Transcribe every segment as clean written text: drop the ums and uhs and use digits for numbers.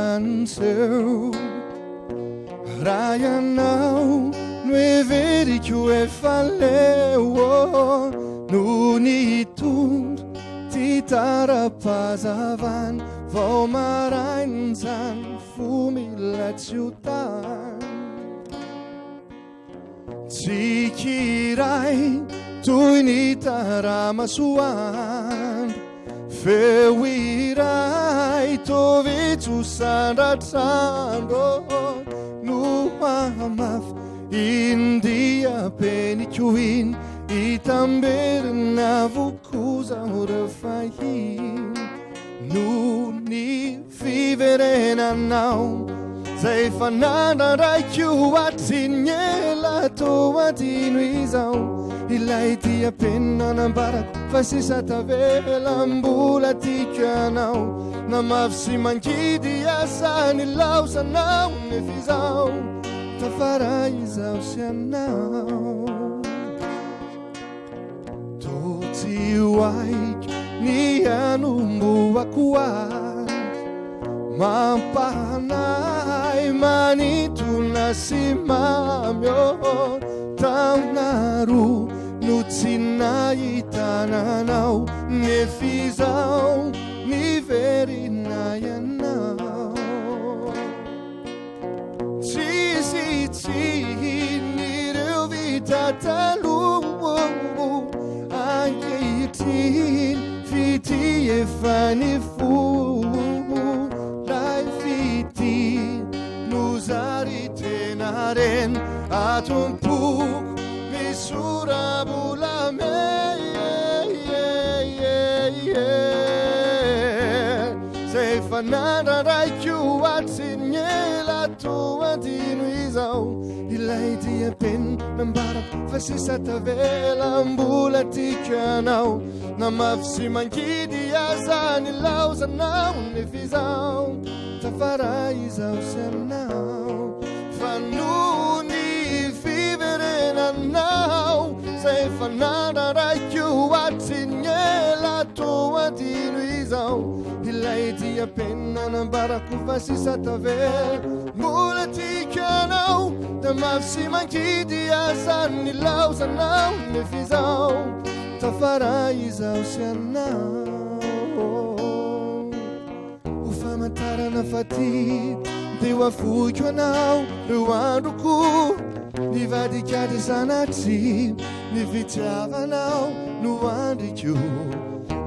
efa niseho. Raha ianao no heveriko efa leo no nitondra ty tara-pahazavana vao maraina izany fo mila tsy ho tany. Tsiky iray toy ny tara-masoandro, feo iray toa vitso sandratr'andro no mahamafy iny diam-peniko iny, hitamberina avokoa zaho ireo fahiny noho ny Fiverenanao zay efa nandraraiko hatry ny ela toa adino izao ilay diam-penina nambarako fa sisa tavela mbola tiako ianao na mafy sy mangidy asa nilaozanao nefa izao tafara izaho sy ianao Toa tsy ho haiko ny hanombohako azy Mampanahy manintona sy mamy oh Taona roa no tsy nahitana anao Nefa izao niverina ianao Tsisy tsin'ireo vita taloha Ankehitriny fitia efa nifoha Lay fitia no zary tena harena Ato am-poko misy sora-bolamena Zay efa nandraraiko hatry ny ela toa adino izao Ilay diam-penina nambarako fa sisa tavela mbola tiako ianao Na mafy sy mangidy aza nilaozanao nefa izao tafara izaho sy anao Fa noho ny fiverenanao Zay efa nandraraiko hatry ny ela toa adino izao Ilay diam-penina nambarako fa sisa tavela Mbola tiako ianao Na mafy sy mangidy aza nilaozanao Nefa izao tafara izaho sy anao Ho famantarana fa tia dia ho afoiko anao ireo androko Nivadika ady sanatria ny fitiavanao no andriko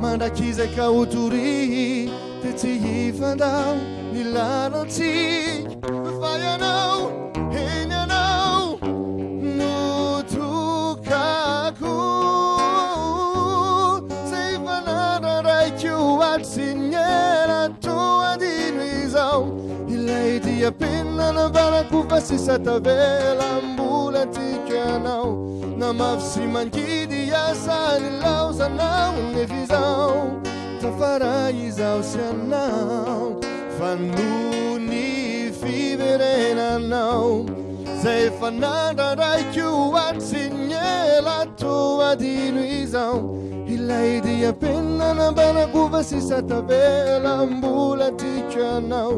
Mandrakizay ka ho doria dia tsy hifandao ny lalantsika Fa ianao, eny ianao no tokako Zay efa nandraraiko hatry ny ela toa adino izao Ilay diam-penina nambarako fa sisa tavela mbola tiako ianao Na mafy sy mangidy aza nilaozanao nefa izao tafara izaho sy ianao Fa noho ny fiverenanao Zay efa nandraraiko hatry ny ela toa adino izao Ilay diam-penina nambarako fa sisa tavela mbola tiako ianao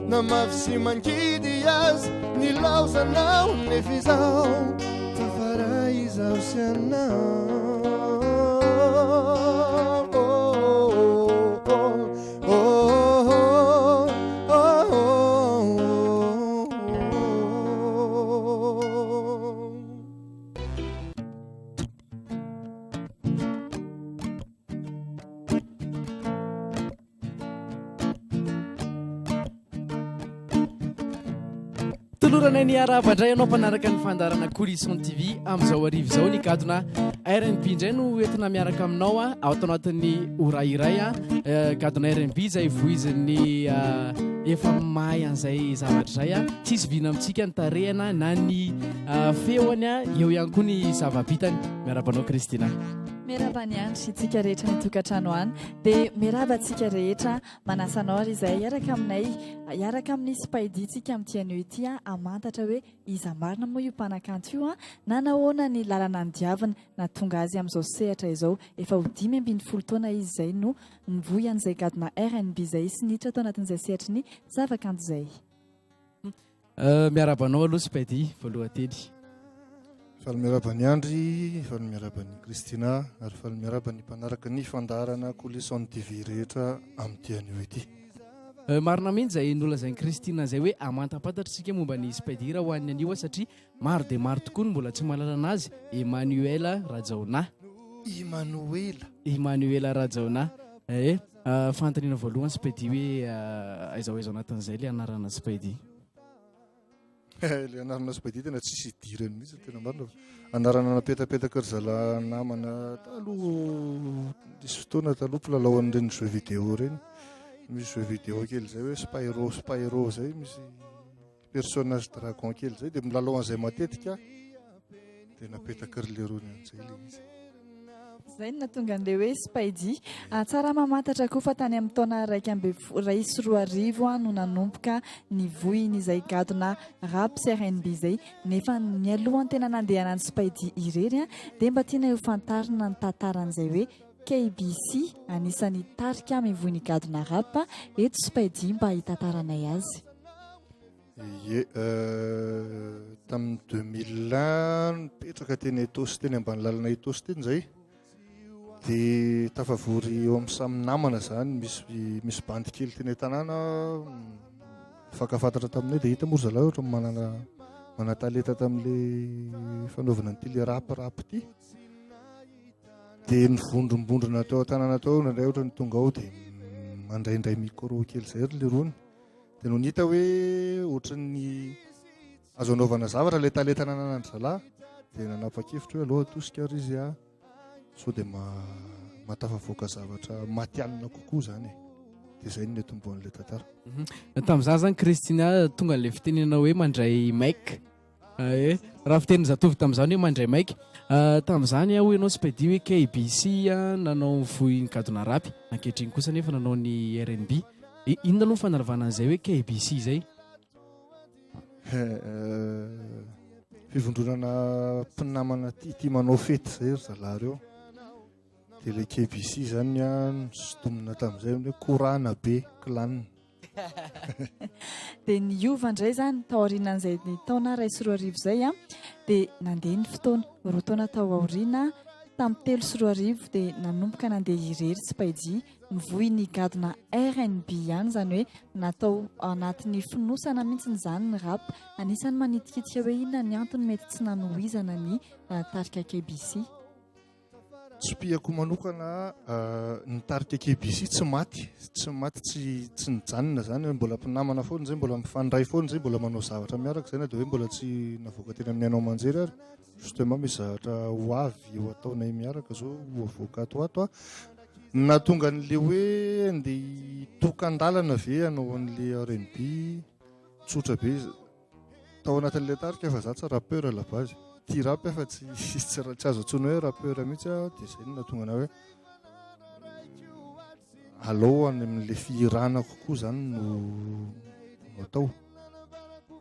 Na mafy sy mangidy aza nilaozanao nefa izao tafara izaho sy ianao Toloranay ny arahaba indray ianao mpanaraka ny fandaharana Coulissons TV amin'izao hariva izao. Ny gadona R&B indray no entina miaraka aminao a, ao ato anatin'ny ora iray a. Eh, gadona R&B izay voizin'ny eh, efa mahay an'izay zavatra izay a. Tsisy vina amintsika ny tarehana na ny eh, feony a, eo ihany koa ny zava-bitany. Miarahaba anao Christina. Miarahaba an'i Andry isika rehetra any an-tokantrano any. Dia miarahaba antsika rehetra, manasa anao ary izahay hiaraka aminay, hiaraka amin'ny Spydie tsika amin'ity anio ity hamantatra hoe iza marina moa io mpanakanto io na nahoana ny lalana nodiaviny nahatonga azy amin'izao sehatra izao. Efa ho 15 taona izy izay no nivoy an'izay gadona rnb izay sy niditra tao anatin'izay sehatry ny zavakanto izay. Miarahaba anao aloha Spydie voalohan-teny. Faly miarahaba an'i Andry, faly miarahaba an'i Christina ary faly miarahaba ny mpanaraka ny fandaharana Coulisson TV rehetra amin'ity anio ity. Marina mihitsy izay nolazain'i Christina izay hoe hamantampantatra isika momba an'i Spydie raha ho an'ny anio satria maro dia maro tokoa ny mbola tsy mahalala anazy, Emmanuel Rajaonah. Emmanuel. Emmanuel Rajaonah. Eh. Fanontaniana voalohany Spydie hoe aiza ho aiza ao anatin'izay ilay anarana Spydie? Ilay anarana Spydie tena tsisy idirany mihitsy tena marina fa anarana napetapetaka ry zalahy namana taloha nisy fotoana taloha mpilalao an'ireny jeux vidéo ireny. Misy jeux vidéo kely izay hoe Spyro Spyro izay misy personnage dragon kely izay dia milalao an'izay matetika dia napetaka ry lerony an'izay ilay izy. Izay no nahatonga an'ilay hoe Spydie. Tsara mamantatra koa fa tany amin'ny taona 2001 no nanomboka ny vohiny izay gadona rap sy rnb izay. Nefa nialohan'ny tena nandehanan'i Spydie irery dia mba tianay ho fantarina ny tantaran'izay hoe KBC, anisan'ny tarika mivoy ny gadona rap eto Spydie mba hitantaranay azy. Ie, tamin'ny 2001 nipetraka teny Itaosy teny ambany lalana Itaosy teny izay. Dia tafavory eo amin'ny samy namana izany, misy misy bandy kely teny an-tanàna mifankafantatra taminay dia hita moa ry zalahy ohatran'ny manana manan-talenta tamin'ilay fanaovana an'ity le rap rap ity. Dia nivondrombondrona teo an-tanàna teo indraindray ohatran'ny tonga ao dia mandraindray micro kely izay ry lerony. Dia nony hita hoe ohatran'ny azo anaovana zavatra ilay talenta nananan-dry zalahy dia nanapa-kevitra hoe aleo atosika ary izy a sao dia mahatafavoaka zavatra matihanina kokoa izany e. Dia izay no niatombohan'ilay tantara. Tamin'izany izany Christina tonga an'ilay fitenenana hoe mandray mic. Ee, raha fitenin'ny zatovo tamin'izany hoe mandray mic. Tamin'izany hoy ianao Spydie hoe KBC nanao vohy ny gadona rap, ankehitriny kosa anefa nanao ny rnb. Inona aloha ny fanalavana an'izay hoe KBC izay? Fivondronana mpinamana tia manao fety izay ry zalahy ireo. Dia ilay KBC izany nosintomina tamin'izay hoe Korana be clan. Dia niova indray izany taorianan'izay taona 2001 izay dia nandeha ny fotoana. Roa taona tao aoriana, tamin'ny 2003 dia nanomboka nandeha irery Spydie, nivoy ny gadona rnb ihany, izany hoe natao anatin'ny fonosana mihitsy izany ny rap. Anisan'ny manitikitika hoe inona ny antony mety tsy nanohizana ny tarika KBC. Tsipihako manokana ny tarika KBC tsy maty, tsy maty tsy tsy nijanona zany, mbola mpinamana foana zay, mbola mifandray foana zay, mbola manao zavatra miaraka zay na dia hoe mbola tsy navoaka teny amin'ny haino aman-jery ary. Justement misy zavatra ho avy ho ataonay miaraka zao ho avoaka ato ho ato a. Ny nahatonga an'le hoe andeha hitokan-dalana ve hanao an'le rnb tsotra be. Tao anatin'ilay tarika fa za tsy rappeur à la base. Tia rap aho fa tsy tsy tsy azo antsoina hoe rappeur mihitsy aho dia izay no nahatonga anah hoe alao any amin'ilay fihirana kokoa izany no no atao.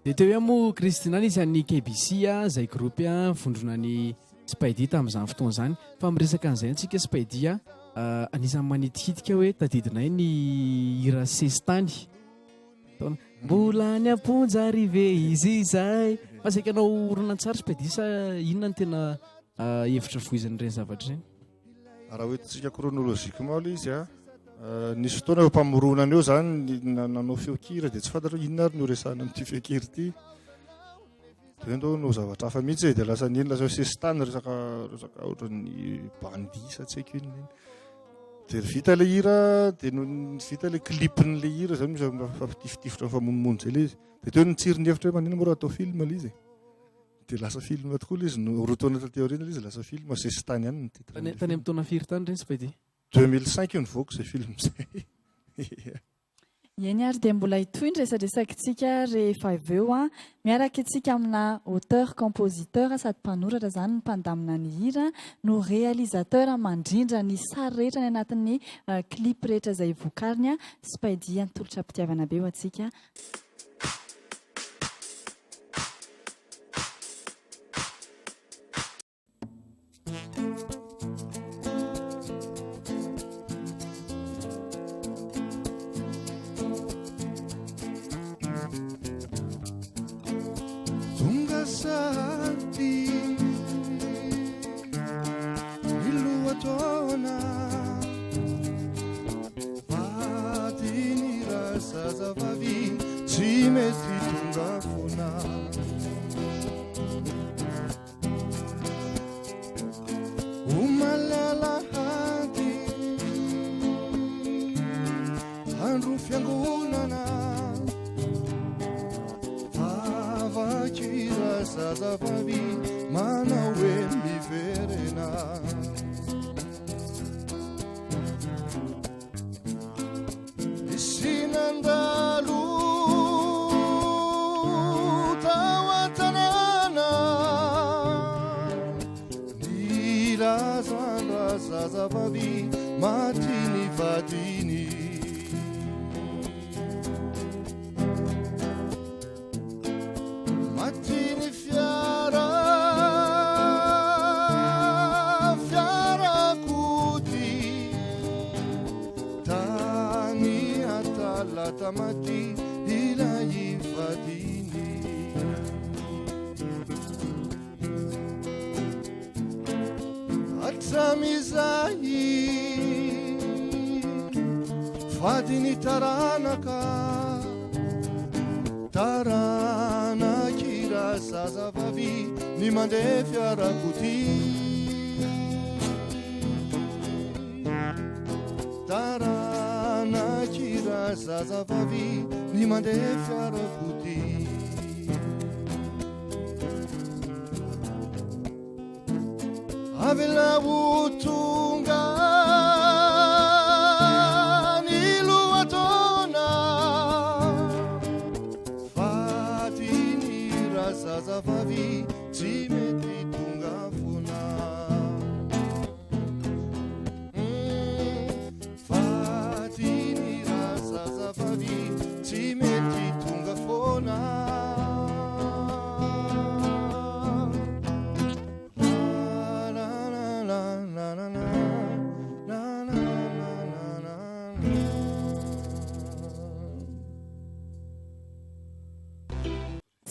Dia teo ihany moa Christina anisan'ny KBC izay groupe vondrona ny Spydie tamin'izany fotoana izany. Fa miresaka an'izay antsika Spydie anisan'ny manitikitika hoe tadidinay ny hira sesitany. Taona. Mbola any am-ponja ary ve izy izay? Fa saika hanao horonantsary Spydie sa inona no tena hevitra voizin'ireny zavatra ireny? Raha hoentintsika chronologiquement ilay izy a, nisy fotoana eo am-pamoronana eo izany nanao feon-kira dia tsy fantatra hoe inona ary no horesahana amin'ity feon-kira ity. Dia hoe ndao hanao zavatra hafa mihitsy e, dia lasa nino, lasa sesitany resaka resaka ohatran'ny bandit sa tsy haiko inona iny. Dia vita ilay hira, dia nony vita ilay clip-n'ilay hira izany misy mifampitifitifitra mifamonomono izay ilay izy. Dia teo nitsiry ny hevitra hoe maninona moa raha atao film ilay izy e. Dia lasa film tokoa ilay izy, roa taona taty aoriana ilay izy lasa film, sesitany ihany ny titre. Tany tany amin'ny taona firy tany ireny Spydie? 2005 nivoaka izay film izay. Eny ary dia mbola hitohy ny resadresakitsika rehefa avy eo an. Miaraka itsika amina auteur compositeur sady mpanoratra izany ny mpandamina ny hira no réalisateur mandrindra ny sary rehetra any anatin'ny clip rehetra izay vokariny an. Spydie an tolotra am-pitiavana be ho antsika. Tonga sady ny lohataona vadiny razazavavy tsy mety tonga foana. Omaly alahady andro fiangonana vavakira zazavavy manao hoe miverena. Nisy nandalo tao an-tanàna Nilazan-drazazavavy maty ny vadiny. Maty ny fiara, fiarakodia tany Atalata maty ilay vadiny. Hatramin'izay vadiny taranaka taranak'i razazavavy ny mandeha fiarakodia taranak'i razazavavy ny mandeha fiarakodia. Avela ho tonga ny lohataona Vadiny razazavavy tsy mety tonga foana Vadiny razazavavy tsy mety tonga foana.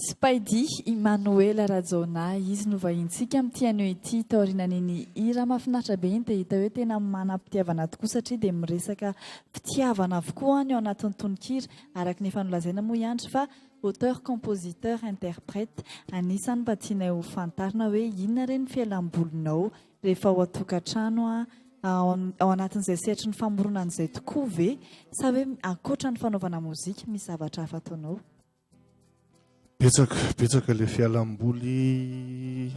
Spydie Imanoela Rajaonah, izy no vahintsika amin'ity anio ity taorianan'iny hira mahafinaritra be iny dia hita hoe tena manam-pitiavana tokoa satria dia miresaka fitiavana avokoa ny ao anatin'ny tononkira araka ny efa nolazaina moa i Andry fa auteur compositeur interprète anisan'ny mba tianay ho fantarina hoe inona re ny fialambolinao rehefa ao an-tokantrano ao anatin'izay sehatry ny famoronana izay tokoa ve sa hoe ankoatra ny fanaovana mozika misy zavatra hafa ataonao? Betsaka, betsaka ilay fialamboly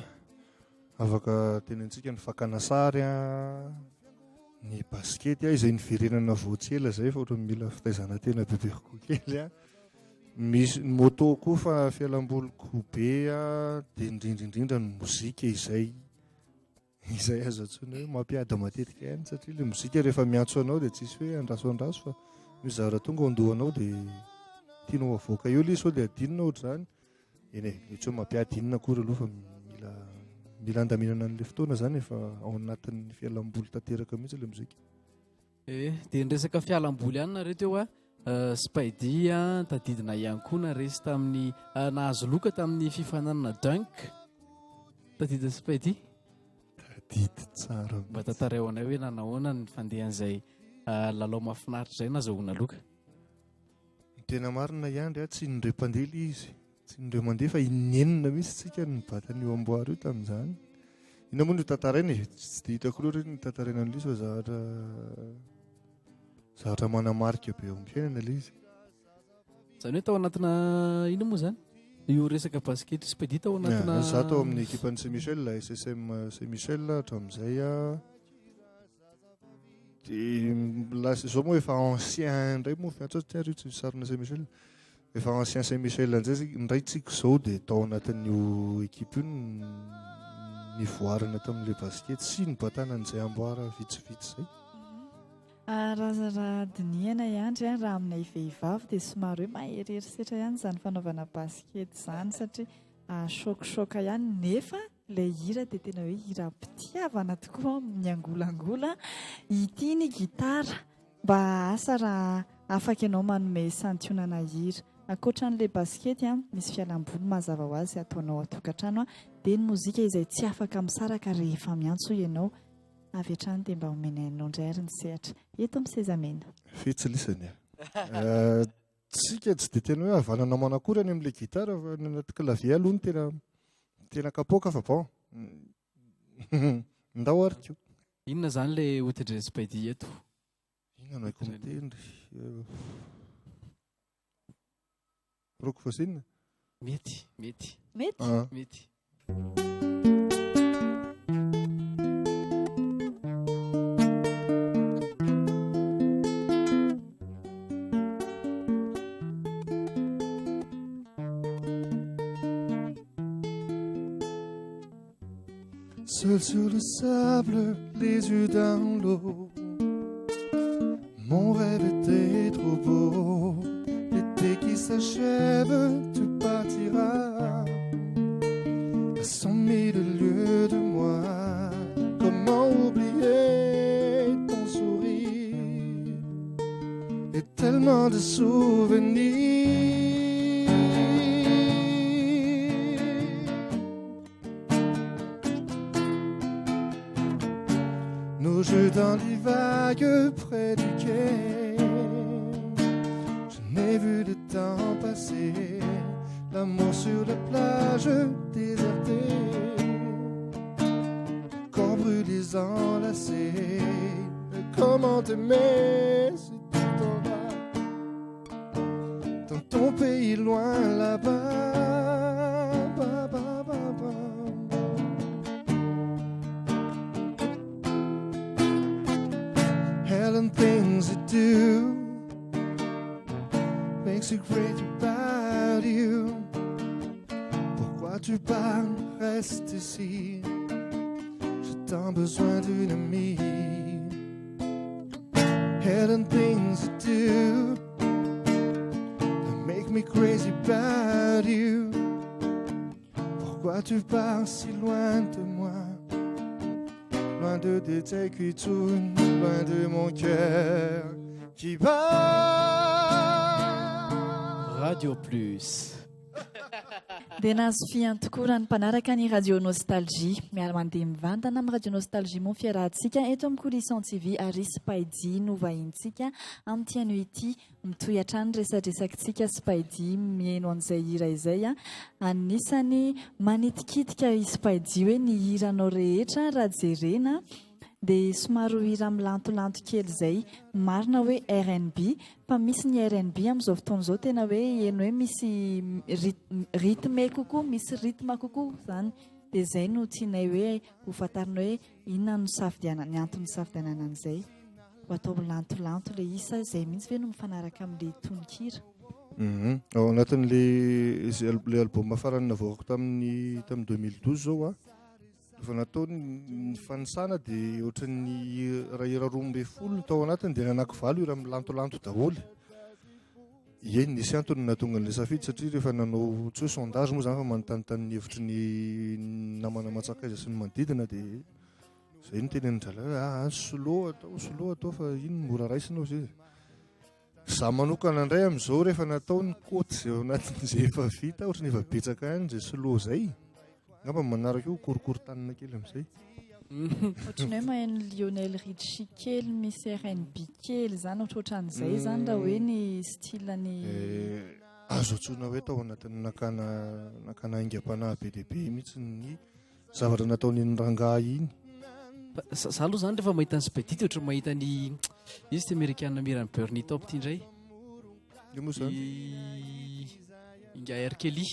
afaka tenentsika ny fakana sary an, ny basikety an, izay niverenana vao tsy ela izay fa ohatran'ny mila fitaizana tena bebe kokoa kely an. Misy ny moto koa fa fialamboliko be an, dia indrindra indrindra ny mozika izay Izay azo antsoina hoe mampiady matetika ihany satria ilay mozika rehefa miantso anao dia tsisy hoe andraso andraso fa misy zavatra tonga ao an-dohanao dia tianao avoaka eo ilay izy sao dia adinona ohatr'izany. Eny e, ilay tsy hoe mampiady inona akory aloha fa mila mila andaminana an'ilay fotoana izany efa ao anatin'ny fialamboly tanteraka mihitsy ilay mozika. Eh, dia niresaka fialamboly ihany nareo teo a. Eh, Spydie a, tadidina ihany koa naresy tamin'ny eh, nahazo loka tamin'ny fifaninanana dunk. Tadidin'i Spydie? Tadidy tsara. Mba tantarao anay hoe nanahoana ny fandehan'izay eh, lalao mahafinaritra izay nazahoana loka. Ny tena marina ihany a, tsy nindray mpandeha ilay izy. Tsy indray mandeha fa inenina mihitsy tsika no nibata an'io amboara io tamin'izany. Inona moa no tantaraina e? Tsy dia hitako loatra ny tantaraina an'ilay izy fa zavatra zavatra manamarika be eo amin'ny fiainana ilay izy. Izany hoe tao anatina inona moa izany? Io resaka basket io Spedy tao anatina Za tao amin'ny ekipan'ny Saint Michel, SSM Saint Michel hatramin'izay. Dia lasa izao moa efa ancien indray moa fiantso azy, ry tsy sarona Saint Michel. Efa ancien Saint Michel indray indray tsika izao dia tao anatin'io équipe io no nivoarana tamin'ilay basket sy nibatana an'izay amboara vitsivitsy izay. Raha raha dinihana ihany ry raha aminay vehivavy dia somary hoe maherihery setra ihany izany fanaovana basket izany satria choc choc ihany nefa ilay hira dia tena hoe hiram-pitiavana tokoa miangolangola. Ity ny gitara mba asa raha afaka ianao manome santionana hira. Ankoatra an'ilay basikety, misy fialamboly mazava ho azy ataonao an-tokantrano dia ny mozika izay tsy afaka misaraka rehefa miantso ianao. Avy hatrany dia mba omenay anao indray ary ny sehatra eto amin'ny seza mena. Fetsy lisany a. Tsika tsy dia tena hoe havanana manakory any amin'ilay gitara fa ny anaty clavier aloha no tena tena kapoaka fa bon. Ndao ary ko. Inona izany ilay hotendren'i Spidey eto? Inona no haiko mitendry? Rock voisine? Mety, mety. Mety? Ah. Mety. Seul sur le sable, les yeux dans l'eau. Mon rêve était trop beau. L'été qui s'achève, tu partiras. À 100 000 lieues de moi. Comment oublier ton sourire et tellement de souvenirs. Nos jeux dans les vagues près du quai. Je n'ai vu le temps passer, l'amour sur la plage désertée. Corps brûlés enlacés. Comment t'aimer si tu t'en vas dans ton pays loin là-bas? Ba, ba, ba, ba. Hell and things you do makes you great about you. Pourquoi tu pars, reste ici. J'ai tant besoin d'une amie. Hell and things you do that make me crazy about you. Pourquoi tu pars si loin de moi? Loin de tes qui tournent, loin de mon cœur qui bat. Radio Plus. Dia nahazo fiantokoa raha ny mpanaraka ny Radio Nostalgie. Miara mandeha mivantana amin'ny Radio Nostalgie moa ny fiarahantsika eto amin'ny Coulisson TV ary Spidey no vahintsika amin'ity anio ity. Mitohy hatrany ny resadresakitsika Spidey mihaino an'izay hira izay. Anisany manitikitika i Spidey hoe ny hiranao rehetra raha jerena dia somary ho hira milantolanto kely izay. Marina hoe rnb fa misy ny rnb amin'izao fotoana izao tena hoe heno hoe misy rythme kokoa, misy rythme kokoa izany. Dia izay no tianay hoe ho fantarina hoe inona no safidianana, ny antony nisafidianana an'izay. Ho atao milantolanto ilay izy sa izay mihitsy ve no mifanaraka amin'ilay tononkira? Ao anatin'ilay ilay album farany navoakako tamin'ny tamin'ny 2012 izao a, rehefa natao ny fanisana dia ohatran'ny raha hira 12 no tao anatiny dia ny anankivalo hira milantolanto daholo. Eny, nisy antony nahatonga an'ilay safidy satria rehefa nanao tsy hoe sondage moa izany fa manontanintany ny hevitry ny namana aman-tsakaiza sy ny manodidina dia izay no tenenin-drahalahy hoe ah, slow atao, slow atao fa iny mora raisina hozy izy. Izaho manokana indray amin'izao rehefa natao ny côte izay ao anatin'izay efa vita, ohatran'ny efa betsaka ihany izay slow izay. Angamba manaraka eo korokorotanina kely amin'izay. Ohatran'ny hoe maheno Lionel Richie kely misy RnB kely izany, ohatrohatran'izay izany raha hoe ny style-ny. Azo antsoina hoe tao anatin'ny nakana nakana aingam-panahy be dia be mihitsy ny zavatra nataon'iny rangahy iny. Za aloha zany rehefa mahita ny Spidey dia ohatran'ny mahita ny izy ty amerikana mihira ny Bernie Top ty indray. Io moa zany? Ingahy R. Kelly.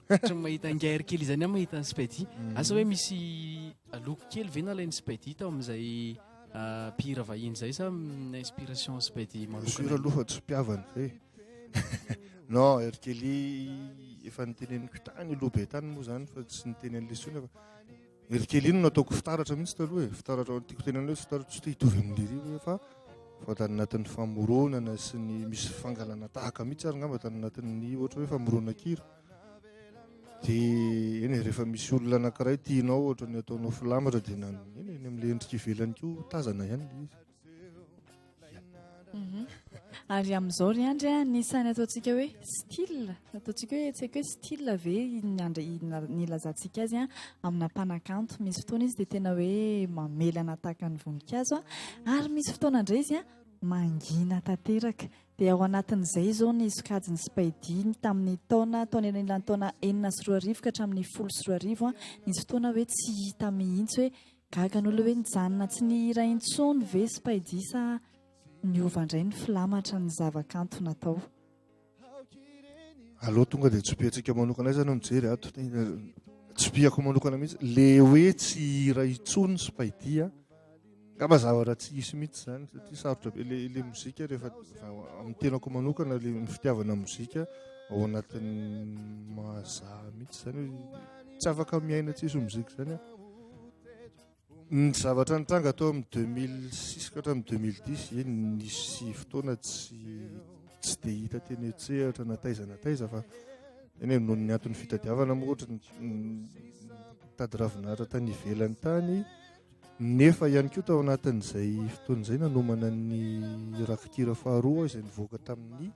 Ohatran'ny mahita Ingahy R. Kelly zany aho mahita ny Spidey. Asa hoe misy loko kely ve nalain'ny Spidey tao amin'izay mpihira vahiny izay sa inspiration Spydie manokana? Sûr aloha fa tsy mpihavana izay. Non, R. Kelly efa niteneniko tany aloha be tany moa izany fa tsy niteny an'ilay intsony fa R. Kelly no nataoko fitaratra mihitsy taloha e. Fitaratra tiako tenenina hoe fitaratra tsy te hitovy amin'i Lery hoe fa fa tany anatin'ny famoronana sy ny misy fangalana tahaka mihitsy ary angamba tany anatin'ny ohatra hoe famoronan-kira. Dia eny e, rehefa misy olona anankiray tianao ohatra ny ataonao filamatra dia na eny eny amin'ilay endrika ivelany koa tazana ihany ilay izy. Mhm. Ary amin'izao ry Andry a, anisan'ny ataontsika hoe style, ataontsika hoe tsy haiko hoe style ve ny andra- ny ilazantsika azy a, amina mpanakanto. Misy fotoana izy dia tena hoe mamelana tahaka ny voninkazo a, ary misy fotoana indray izy a, mangina tanteraka. Dia ao anatin'izay izao ny sokajin'ny Spydie tamin'ny taona tao anelanelan'ny taona 2006 ka hatramin'ny 2010, nisy fotoana hoe tsy hita mihitsy hoe gaga ny olona hoe nijanona tsy nihira intsony ve Spydie sa niova indray ny filamatra ny zavakanto natao. Aleo tonga dia tsipihantsika manokana aiza no mijery ato. Tsipihako manokana mihitsy. Le hoe tsy hihira intsony Spydie a. Angamba zavatra tsy hisy mihitsy izany satria sarotra be le le mozika rehefa amin'ny tenako manokana le ny fitiavana mozika ao anatin'ny mahazaha mihitsy izany hoe tsy afaka miaina tsisy mozika izany aho. Ny zavatra nitranga tao amin'ny 2006 ka hatramin'ny 2010 eny nisy fotoana tsy tsy dia hita teny an-tsehatra na taiza na taiza fa eny e, noho ny anton'ny fitadiavana moa ohatra nitady ravinahitra tany ivelany tany. Nefa ihany koa tao anatin'izay fotoana izay nanomana ny rakikira faharoa izay nivoaka tamin'ny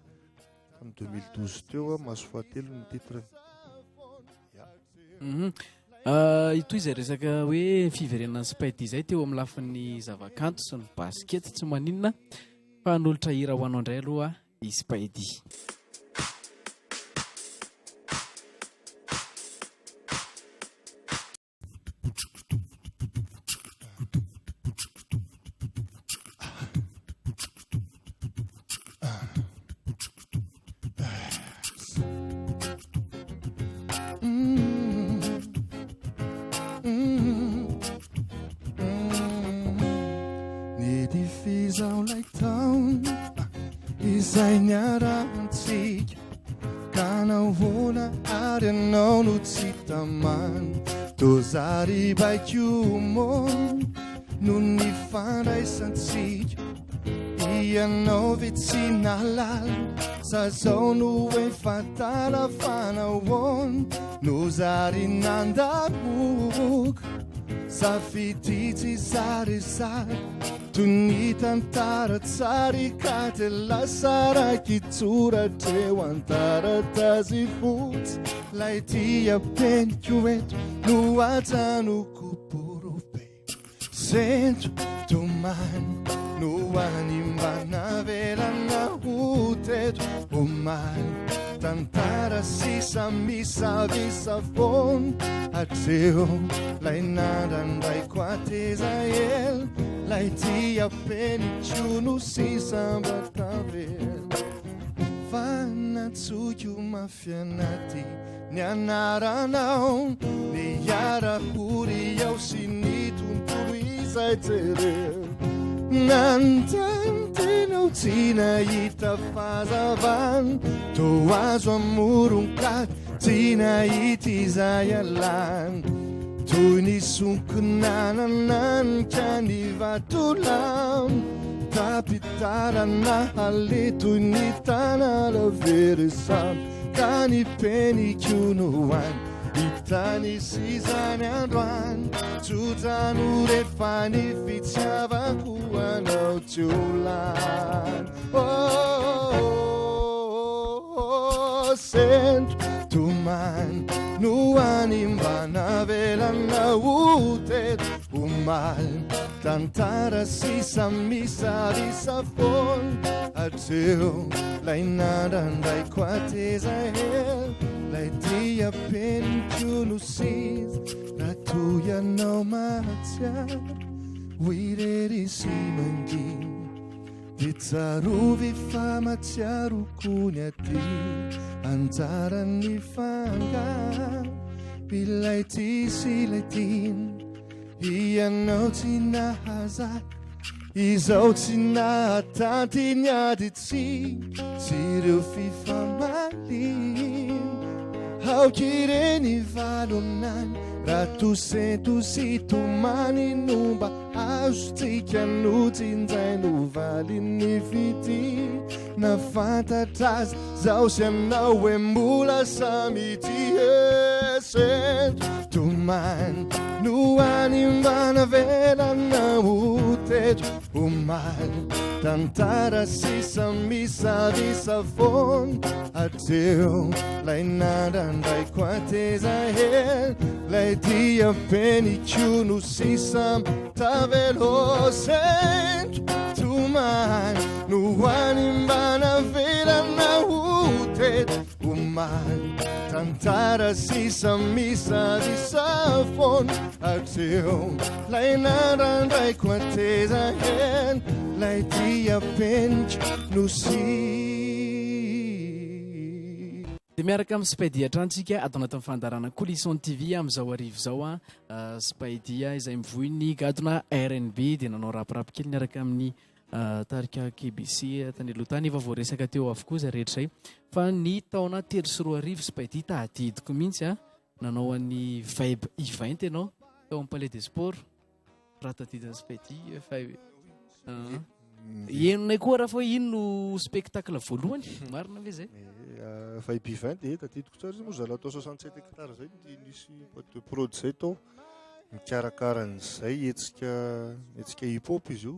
tamin'ny 2012 teo Maso fahatelo ny titre. Ya. Mhm. Ah, itoy izay resaka hoe fiverenan'ny Spydie izay teo amin'ny lafiny zavakanto sy ny basket tsy maninona fa hanolotra hira ho anao indray aloha i Spydie. Izay niarahantsika Ka nahoana ary ianao no tsy tamana Toa zary baiko moa no nifandraisantsika Ianao ve tsy nahalala sa zao no efa tara fa nahoana no zary nandamoka Safidy tsy sarisary Toy ny tantara tsary ka dia lasa raki-tsoratra eo an-taratasy fotsy Lay tia peniko eto no ajanoko borobe Sento tomany no any mba navelana ho teto omaly Tantara sisa misavisa foana hatreo Lay nandrandraiko hateza ela Lay tia peniko no sisa mba tavela Fa nantsoiko mafy anaty ny anaranao Ny hiara-hory ao sy ny tontolo izay jereo Nanontany tena aho tsy nahita fahazavana Toa azo amoron-kady tsy nahita izay alana Toy ny sonkina nananika ny vatolampy Tapitarana haleha toy ny tanala very sampy Ka ny peniko no any hitany sisany androany Tsotra no refa ny fitiavako anao tsy ho lany Oh, oh, oh, sento tomany no any mba navelanao teto omaly Tantara sisa misarisa foana hatreo Lay nandrandraiko hateza ela Lay dia peniko no sisa Raha toa ianao mahatsiaro ho irery sy mangina Dia tsarovy fa mahatsiaro koa ny aty Anjaran'ny fangaro Ilay tia sy ilay tiana Ianao tsy nahazaka. Izao tsy nahatanty ny adintsika sy ireo fifamaliana. Aoka ireny valonany raha toa sento sy tomany no mba azontsika notsinjaina ho valin'ny fitia. Na fantatra aza zaho sy ianao hoe mbola samy tia. Sento tomany no any mba navelanao teto omaly. Tantara sisa misavisa foana hatreo. Lay nandrandraiko hateza hely, lay dia peniko no sisa tavela. Sento tomany no any mba navelanao teto omaly. Tantara sisa misavisa foana hatreo. Lay nandrandraiko hateza hely, lay dia peniko no sisa. Dia miaraka amin'i Spaidy hatrany tsika ato anatin'ny fandaharana Coulisson TV amin'izao hariva izao a. Spaidy izay mivoy ny gadona RNB dia nanao rap-rap kely niaraka amin'ny tarika KBC tany aloha tany. Efa voaresaka teo avokoa izay rehetra izay. Fa ny taona 2003 Spaidy tadidiko mihitsy a, nanao an'ny Vibe Event ianao tao amin'ny Palais des Sports. Raha tadidin'i Spaidy efa henonay koa raha fa hoe iny no spectacle voalohany, marina ve zay? Vibe Event e, tadidiko tsara izy moa zalahy tao 67 hectares zay ny nisy boîte de prod zay tao nikarakara an'izay hetsika hetsika hip hop izy io.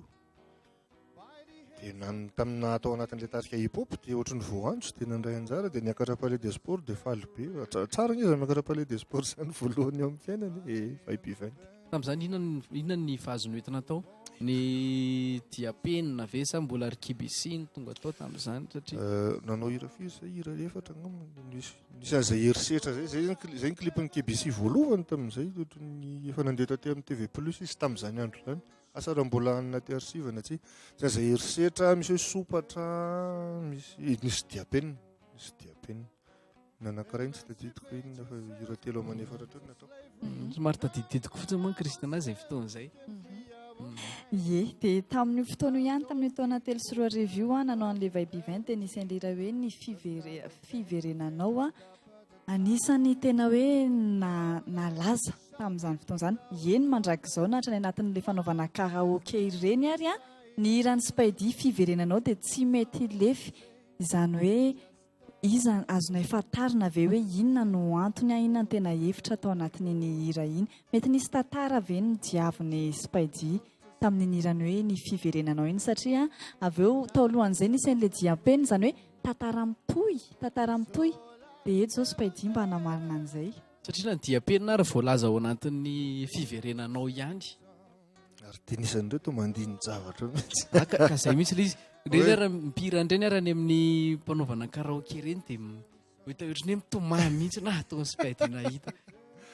Dia nan- tamin'ny naha tao anatin'ilay tarika hip hop dia ohatran'ny voantso dia nandray anjara dia niakatra palais des sports dia faly be. Tsara anie izany miakatra palais des sports izany voalohany eo amin'ny fiainana e, Vibe Event. Tamin'izany inona ny inona ny vazo noentina tao? Ny diam-penina ve sa mbola ry KBC no tonga tao tamin'izany satria Nanao hira firy zay? Hira efatra angamba no nisy. Nisy an'izay herisetra izay, izay zany cli- izay ny clip-n'ny KBC voalohany tamin'izay, ohatran'ny efa nandeha taty amin'ny TV Plus izy tamin'izany andro izany. Asa raha mbola any anaty archive na tsia. Misy an'izay herisetra, misy hoe sompatra, misy nisy diam-penina, nisy diam-penina. Ny anankiray no tsy tadidiko inona fa hira telo aman'efatra teo no nataoko. Somary tadidididiko fotsiny manko Christina izay fotoana izay. Ie, dia tamin'io fotoana io ihany, tamin'io taona 2003 io, nanao an'ilay Vibe Event dia nisy an'ilay hira hoe ny fivere- fiverenanao a. Anisan'ny tena hoe nalaza tamin'izany fotoana izany, eny mandrakizao na hatrany anatin'ilay fanaovana karaoke ireny ary ny hiran'i Spaidy Fiverenanao dia tsy mety lefy. Izany hoe iza, azonay fantarina ve hoe inona no antony, inona no tena hevitra tao anatin'iny hira iny? Mety nisy tantara ve ny diavin'i Spaidy tamin'iny hirany hoe ny Fiverenanao iny satria avy eo tao alohan'izay nisy an'ilay diam-penina, izany hoe Tantara mitohy, tantara mitohy. Dia eto izao Spaidy mba hanamarina an'izay. Satria na ny diam-penina ary voalaza ao anatin'ny fiverenanao ihany. Ary tena isan'ireo toa mandini-javatra mihitsy. Ah, ka, ka zay mihitsy ilay izy. Ireny ary mpihira an'ireny ary any amin'ny mpanaovana karaoke ireny dia hita ohatran'ny hoe mitomany mihitsy na ataon'i Spaidy nahita.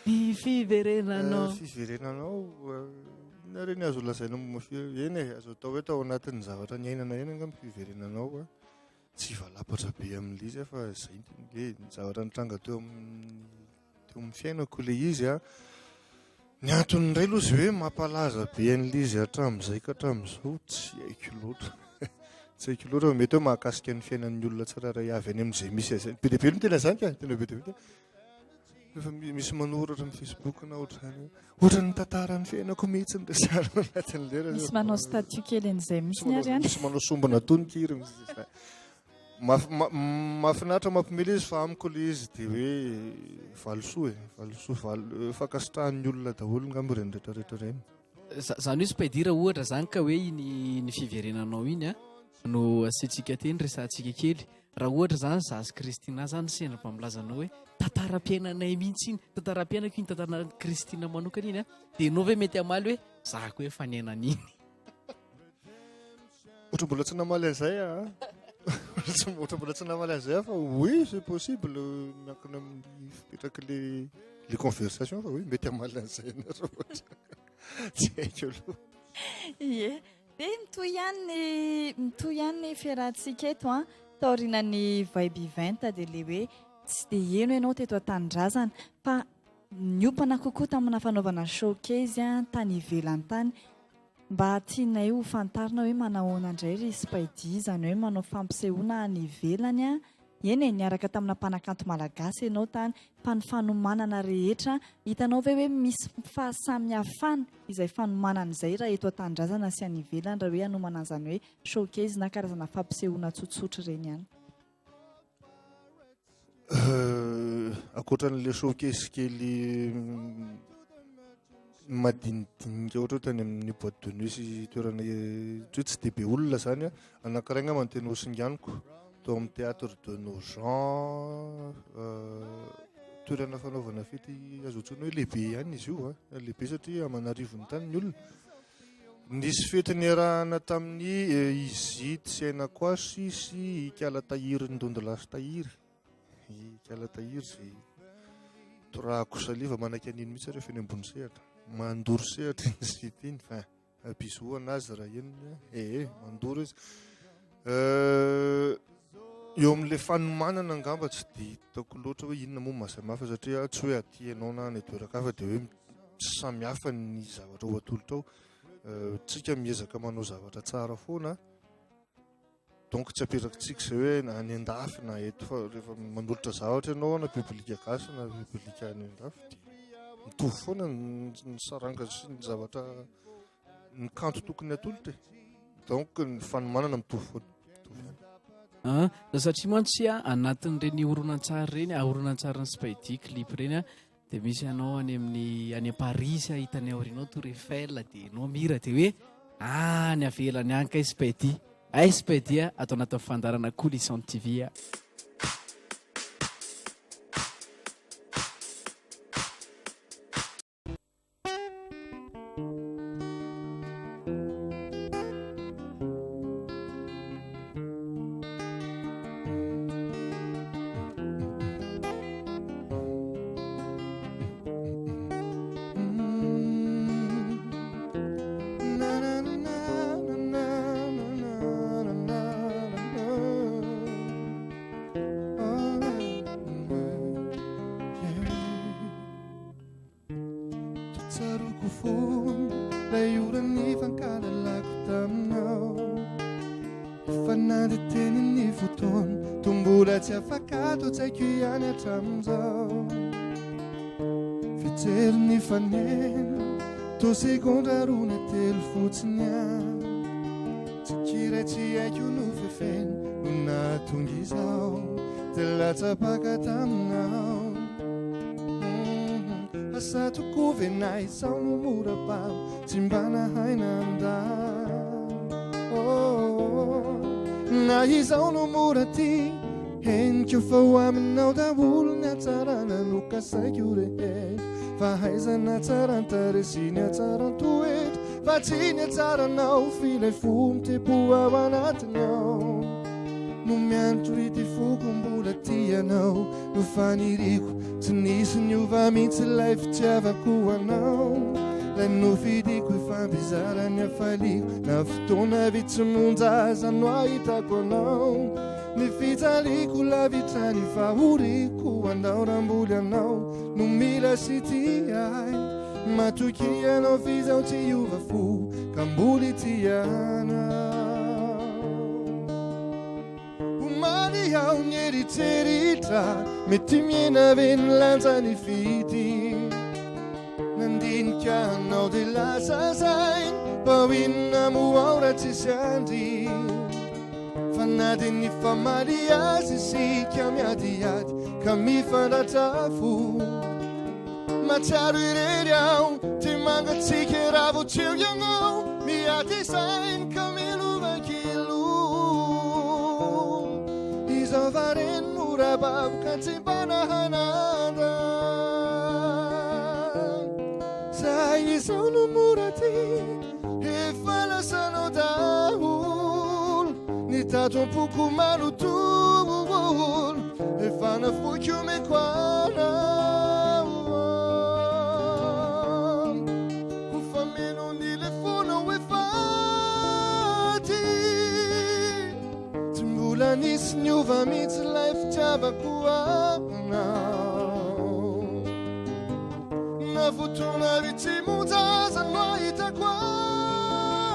Ny fiverenanao. Eh, fiverenanao, eh, inona re ny azo lazaina momba fi-, eny e, azo atao hoe tao anatin'ny zavatra niainana ihany angamba fiverenanao. Tsy hivalapatra be amin'ilay izy aho fa izay ny tena hoe ny zavatra nitranga teo amin'ny teo amin'ny fiainako ilay izy a. Ny antony indray aloha izay hoe mampalaza be an'ilay izy hatramin'izay ka hatramin'izao tsy haiko loatra. Tsy haiko loatra fa mety hoe mahakasika ny fiainan'ny olona tsirairay avy any amin'izay misy azy. Be dia be aloha ny tena izany ka, tena be dia be. Rehefa misy manoratra amin'ny Facebook na ohatr'izany hoe ohatran'ny tantaran'ny fiainako mihitsy ny resahana ao anatin'ny lera. Misy manao statut kely an'izay mihitsy ny ary any. Misy manao sombina tononkira mihitsy. Mahafinaritra mampiomehy izy fa amiko ilay izy dia hoe valisoa e, valisoa, val- fankasitrahan'ny olona daholo angamba ireny rehetrarehetra ireny. Zany hoe Spaidy raha ohatra zany ka hoe iny ny fiverenanao iny a no asiantsika teny resahantsika kely. Raha ohatra zany za sy Christina zany sendra mba milaza anao hoe tantaram-piainanay mihitsy iny, tantaram-piainako iny, tantaran'i Christina manokana iny a, dia ianao ve mety hamaly hoe za koa efa niaina an'iny? Ohatra mbola tsy namaly an'izay aho a. Ohatra mbola tsy namaly an'izay aho fa oui c'est possible miankina amin'ny fipetrak'ilay le conversation fa oui mety hamaly an'izay ianareo ohatra. Tsy haiko aloha. Ie. Dia mitohy ihany ny mitohy ihany ny fiarahantsika eto an. Taorianan'ny Vibe Event dia ilay hoe tsy dia heno ianao teto an-tanindrazana fa niompana kokoa tamina fanaovana showcase tany ivelany tany. Mba tianay ho fantarina hoe manahoana indray ry Spydie, izany hoe manao fampisehoana any ivelany an! Eny e, niaraka tamina mpanakanto malagasy ianao tany, fa ny fanomanana rehetra, hitanao ve hoe misy fahasamihafana izay fanomanana izay raha eto an-tanindrazana sy any ivelany raha hoe hanomana an'izany hoe showcase na karazana fampisehoana tsotsotra ireny ihany? Ankoatra an'ilay showcase kely madinidinika ohatra hoe tany amin'ny boîte de nuit sy toerana tsy hoe tsy dia be olona izany an, anankiray angamba no tena ho singaniko tao amin'ny théâtre de Nogent, toerana fanaovana fety azo antsoina hoe lehibe ihany izy io an, lehibe satria aman'arivony tany ny olona. Nisy fety niarahana tamin'ny Izit sy Aina Kwasy sy Ikala Tahiry Ndondolasy Tahiry. Ikala Tahiry izay torahako saliva manaiky an'iny mihitsy rehefa eny ambony sehatra. Mandoro sehatra iny Izit iny fa bisous anazy raha henony. Ee, mandoro izy. Eo amin'ilay fanomanana angamba tsy dia hitako loatra hoe inona moa mahasamihafa satria tsy hoe aty ianao na any an-toeran-kafa dia hoe samy hafa ny zavatra ho atolotra ao. Tsika miezaka manao zavatra tsara foana. Donc tsy apetrakintsika izay hoe na any an-dafy na eto fa rehefa manolotra zavatra ianao na public gasy na public any an-dafy dia mitovy foana ny saranga sy ny zavatra ny kanto tokony atolotra e. Donc ny fanomanana mitovy foana. Mitovy ihany. Ah, satria mantsy anatin'ireny horonantsary ireny, horonantsarin'ny Spydie clip ireny a, Dia misy anao any amin'ny any Paris hitanay aorianao Tour Eiffel dia ianao mihira dia hoe any avelany any kay Spydie. Ay Spydie ato anatin'ny fandaharana Coulisson TV. Tsaroako foana ilay ora nifankalalako taminao. Efa nandeha teny ny fotoana, toa mbola tsy afaka ato an-tsaiko ihany hatramin'izao. Fijery nifanena, toa segondra roa na telo fotsiny ihany. Tsiky iray tsy haiko nofefena no nahatonga izao, dia latsa-paka taminao. Asa tokoa ve na izaho no mora babo, tsy mba nahay nandà. Oh, na izaho no mora tia, henoko fa ho aminao daholo ny hatsarana nokasaiko rehetra. Fahaizana hatsaran-tarehy sy ny hatsaran-toetra, fa tsy ny hatsaranao f'ilay fo mitepo ao anatiny ao. No miantso ity foko mbola tia anao. No faniriako tsy nisy niova mihitsy ilay fitiavako anao. Ilay nofidiko hifampizara ny hafaliako, na fotoana vitsy monja aza no ahitako anao. Ny fijaliako lavitra ny fahoriako, andao raha mbola ianao no mila sy tia ahy. Matokia ianao f'izaho tsy hiova fo ka mbola hitia anao. Omaly aho nieritreritra, mety mihena ve ny lanjan'ny fitia? Nandinika anao dia lasa saina, fa ho inona moa aho raha tsisy andry? Fa na dia nifamaly aza isika miadiady ka mifandratra fo. Mahatsiaro irery aho, ty mangatsiaka raha vao tsy eo ianao. Miady saina ka milova kilo. Izao va reny mora babo ka tsy mba nahananda. Sa izao no mora tia, efa lasanao daholo. Ny tato am-poko manontolo, efa nafoiko omeko anao. Ho famenon'ny lefonao efa aty. Tsy mbola nisy niova mihitsy ilay fitiavako anao. Na fotoana vitsy monja aza no ahitako anao.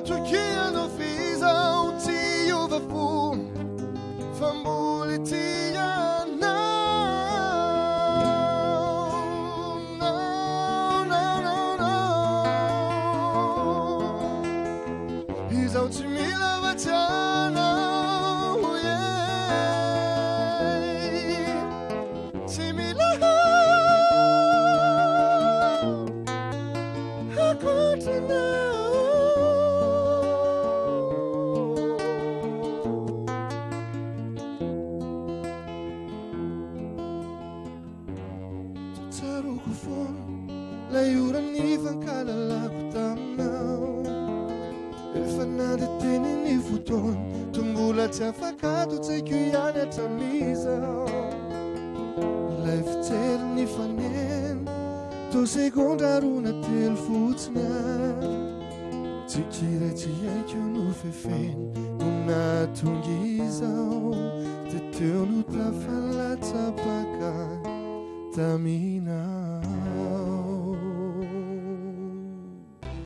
Matokia anao f'izaho tsy hiova fo fa mbola tia anao. No, no, no, no. Izaho tsy mila afa-tsy anao, yeah. Tsy mila ankoatra anao. Tsaroako foana ilay ora nifankalalako taminao. Efa nandeha teny ny fotoana, toa mbola tsy afaka ato an-tsaiko ihany hatramin'izao. Ilay fijery nifanena, toa segondra roa na telo fotsiny ary. Tsiky iray tsy haiko nofefena no nahatonga izao. Dia teo no tafalatsa-paka taminao.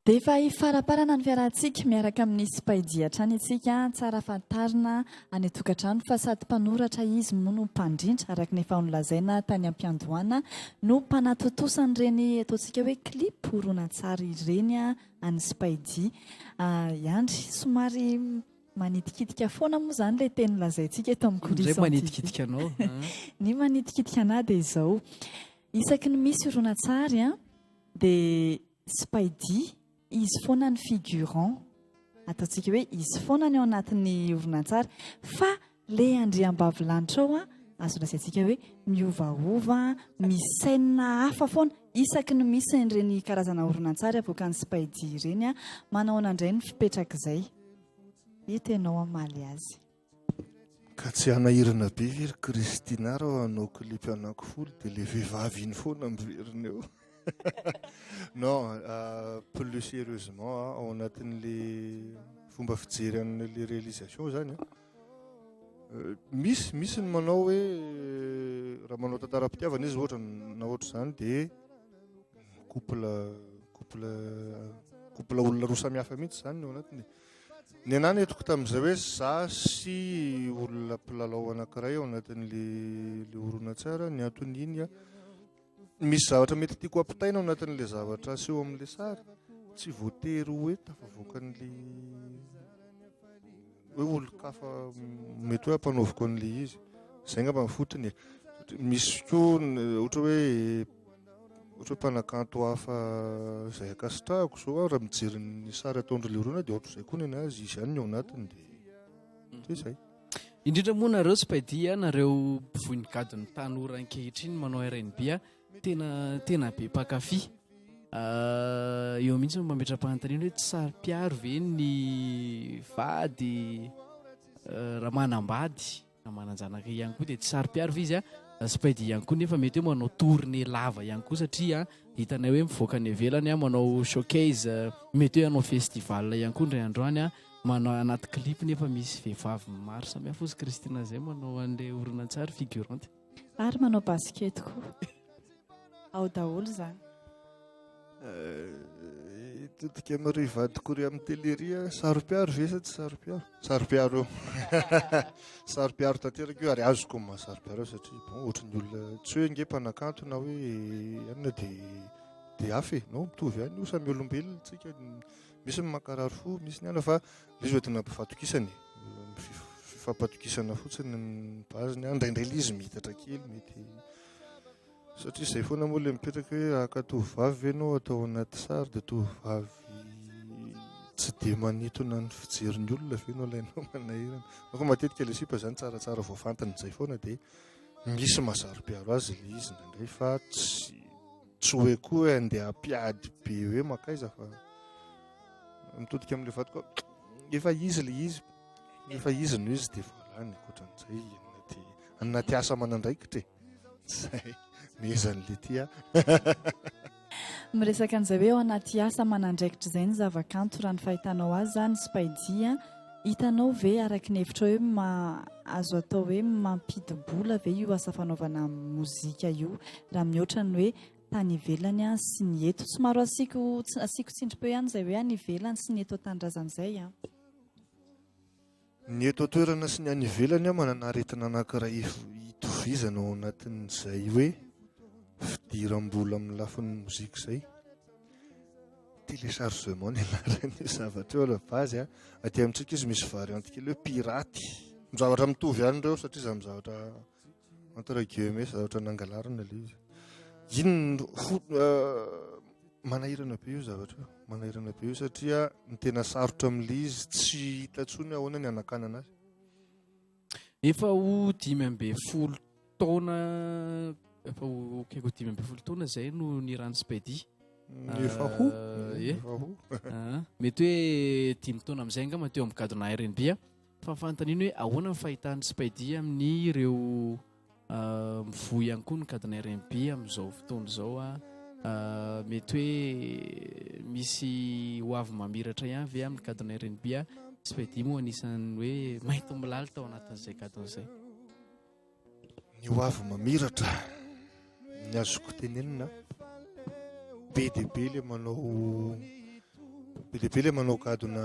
Dia efa hifaraparana ny fiarahantsika miaraka amin'i Spydie hatrany isika, tsara fantarina any an-tokantrano fa sady mpanoratra izy moa no mpandrindra araka ny efa nolazaina tany am-piandohana no mpanatontosa an'ireny ataontsika hoe clip horonantsary ireny an'i Spydie. Iandry, somary manitikitika foana moa izany ilay teny lazaintsika eto amin'ny Indray Coulisses TV. manitikitika anao. Ny manitikitika anah dia izao, isaky ny misy horonantsary dia Spydie, izy foana ny figurant, ataontsika hoe izy foana ny ao anatin'ny horonantsary, fa le andriambavilanitra ao an, azo lazaintsika hoe miovaova, misy scène hafa foana, isaky ny misy ireny karazana horonantsary avoakan'i Spydie ireny an, manahoana indray ny fipetrak'izay? Eto ianao hamaly azy. Ka tsy hanahirana be ve ry Christina raha hanao clip anankifolo dia le vehivavy iny foana miverina eo? Non, plus sérieusement, ao anatin'le fomba fijery an'le réalisation zany an, misy misy ny manao hoe raha manao tantaram-pitiavana izy ohatra na ohatr'izany dia couple couple couple olona roa samihafa mihitsy zany ny ao anatiny e. Ny anah nentiko tamin'izay hoe za sy olona mpilalao anankiray ao anatin'le le horonantsary, ny anton'iny a, misy zavatra mety tiako ampitaina ao anatin'le zavatra aseho amin'le sary, tsy voatery hoe tafavoakan'le hoe olon-kafa mety hoe ampanaoviko an'le izy, zay angamba ny fotony e. Misy koa ohatra hoe Ohatra hoe mpanakanto hafa izay ankasitrahako izao aho raha mijery ny sary ataon-dry Leroana dia ohatr'izay koa ny an'azy, izy ihany ny ao anatiny dia dia izay. Indrindra moa nareo Spydie a, nareo mpivoy ny gadon'ny tanora ankehitriny manao rnb a, tena tena be mpankafy. Eo mihitsy no mametra-panontaniana hoe tsy saro-piaro ve ny vady raha manambady? Na manan-janaka ihany koa dia tsy saro-piaro ve izy a? Spydie ihany koa nefa mety hoe manao tournée lava ihany koa satria hitanay hoe mivoaka any ivelany a, manao showcase, mety hoe hanao festival ihany koa indray andro any a, manao anaty clip nefa misy vehivavy maro samihafa hozy Christina zay manao an'ilay horonantsary figurante. Ary manao basket koa. Ao daholo izany. Hitodika amin'ireo vadiko ireo amin'ny télé iry aho, saro-piaro ve sa tsy saro-piaro? Saro-piaro eo. Saro-piaro tanteraka io ary azoko ny maha saro-piaro azy satria bon ohatry ny olona tsy hoe nge mpanakanto na hoe anona dia dia hafa e. Non, mitovy ihany io, samy olombelona tsika. Misy ny mankarary fo, misy ny anona fa ilay izy oentina am-pifatokisana e. Fifampatokisana fotsiny ny base-ny. Indraindray ilay izy miitatra kely mety Satria izay foana moa ilay mipetraka hoe haka tovovavy ve ianao atao anaty sary dia tovovavy tsy dia manintona ny fijerin'ny olona ve no alainao manahirana. Fa matetika ilay sipa izany tsaratsara voafantina izay foana dia misy mahasaro-piaro azy ilay izy indraindray fa tsy tsy hoe koa hoe andeha hampiady be hoe mankaiza fa mitodika amin'ilay vadiko efa izy ilay izy efa izy no izy dia voilà ny ankoatran'izay anaty anaty asa aman'andraikitra e. Zay, mehezan'i Letty a. Miresaka an'izay hoe ao anaty asa aman'andraikitra izay ny zavakanto raha ny fahitanao azy izany Spydie a, hitanao ve araka ny hevitrao hoe ma azo atao hoe mampidi-bola ve io asa fanaovana mozika io raha mihoatra ny hoe tany ivelany sy ny eto. Somary asiako asiako tsindrim-peo ihany izay hoe any ivelany sy ny eto an-tanindrazana izay an. Ny eto an-toerana sy ny any ivelany manana aretina anankiray itovizana ao anatin'izay hoe fidiram-bola amin'ny lafiny mozika izay. Téléchargement ny anaran'io zavatra io à la base. Aty amintsika izy misy variante kely hoe piraty. Zavatra mitovy ihany ireo satria samy zavatra entre guillemets zavatra nangalarina ilay izy. Inona fo manahirana be io zavatra io, manahirana be io satria ny tena sarotra amin'ilay izy tsy hita intsony ahoana ny hanakanana azy. Efa ho 15 taona, efa ho akaiky ho 15 taona izay no niran'i Spedy. Efa ho? Eh. Efa ho. Ah, mety hoe dimy taona amin'izay angamba teo amin'ny gadona RnB. Fa ny fanontaniana hoe ahoana ny fahitan'i Spydia amin'ireo mivoy ihany koa ny gadona RnB amin'izao fotoana izao? Mety hoe misy ho avy mamiratra ihany ve amin'ny gadona RnB? Spydia moa anisan'ny hoe mainty milaly tao anatin'izay gadona izay. Ny ho avy mamiratra, ny azoko tenenina, be dia be ilay manao, be dia be ilay manao gadona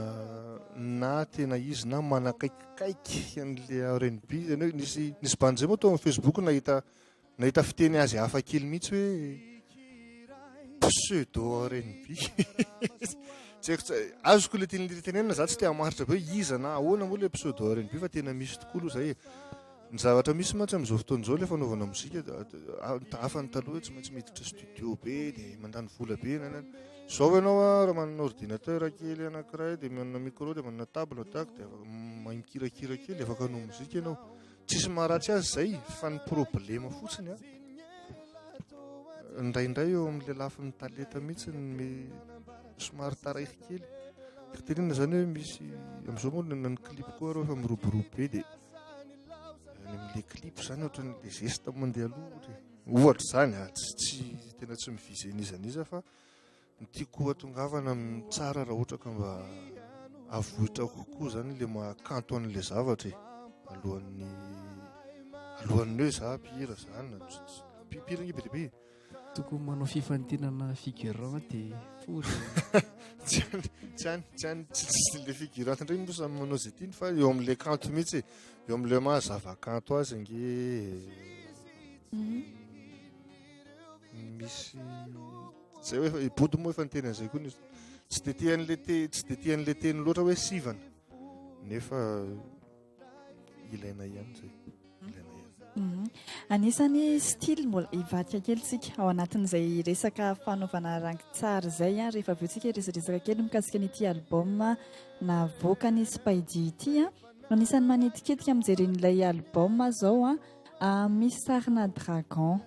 na tena izy na manakaikikaiky an'ilay RnB, izany hoe nisy, nisy bandy izay moa tao amin'ny Facebook nahita, nahita fiteny azy hafa kely mihitsy hoe pseudo RnB. Tsy haiko, tsy, azoko ilay tian'ilay tenenina, za tsy te hamaritra be hoe iza na ahoana moa ilay pseudo RnB fa tena misy tokoa aloha izay e. Ny zavatra misy mantsy amin'izao fotoana izao ilay fanaovana mozika hafa ny taloha hoe tsy maintsy miditra studio be dia mandany vola be na na. Izao ianao raha manana ordinateur kely anankiray dia manana micro dia manana table tak dia afaka mahay mikirakira kely dia afaka hanao mozika ianao. Tsisy maharatsy azy izay fa ny problema fotsiny an indraindray eo amin'ilay lafiny talenta mihitsy ny somary taraiky kely. Tenenina izany hoe misy amin'izao moa na ny clip koa areo efa miroborobo be dia Any amin'ilay clip izany ohatran'ilay geste mandeha aloha ohatra e. Ohatra izany a, tsy tsy tena tsy mi-viser n'iza n'iza fa ny tiako hatongavana amin'ny tsara raha ohatra ka mba avoitra kokoa izany ilay maha kanto an'ilay zavatra e. Alohan'ny alohan'ny hoe za mpihira za na mpihira ange be dia be e. Tokony manao fifantinana figurant dia fory. Tsy any, tsy any, tsy any, tsy tsy le figurant indray moa samy manao izay tiany fa eo amin'ilay kanto mihitsy e. Eo amin'ilay maha zava-kanto azy ange misy zay hoe i Bodo moa efa niteny an'izay koa ny tsy dia tian'ilay te tsy dia tian'ilay teny loatra hoe sivana nefa ilaina ihany izay. Ilaina ihany. Mhm. Anisan'ny style mbola hivadika kely tsika ao anatin'izay resaka fanaovana rangi-tsary izay an, rehefa avy eo tsika hiresadresaka kely mikasika an'ity album navoakan'i Spydia ity an. Anisan'ny manitikitika mijery an'ilay album zao an, misy sarina dragon.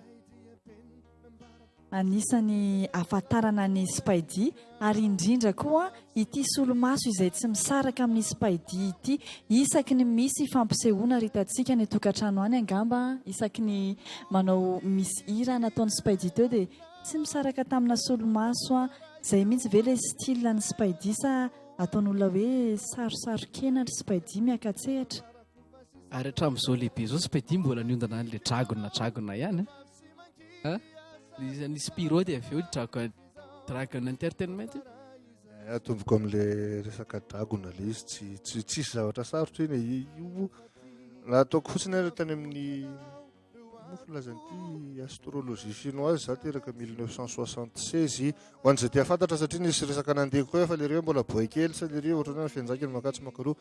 Anisan'ny ahafantarana an'i Spydia ary indrindra koa ity solomaso izay tsy misaraka amin'i Spydia ity. Isaky ny misy fampisehoana ary hitantsika any an-tokantrano any angamba isaky ny manao misy hira nataon'i Spydia teo dia tsy misaraka tamina solomaso. Izay mihitsy ve ilay style an'i Spydia sa ataon'olona hoe sarosaro-kena ry Spydia miaka-tsehatra? Ary hatramin'izao lehibe izao Spydia mbola niondana an'ilay dragona dragona ihany an! Ah, iza ny Spiro dia avy eo Dragon, Dragon Entertainment? Eh, atomboko amin'ilay resaka dragona ilay izy, tsy, tsy, tsisy zavatra sarotra iny e. Io, raha ataoko fotsiny ary tany amin'ny, moa filazan'ity astrologie chinoise, za teraka 1976, ho an'izay te hahafantatra satria nisy resaka nandeha koa fa lery hoe mbola boay kely sa lery ohatran'ny hoe fianjaikany makatsy makaroa.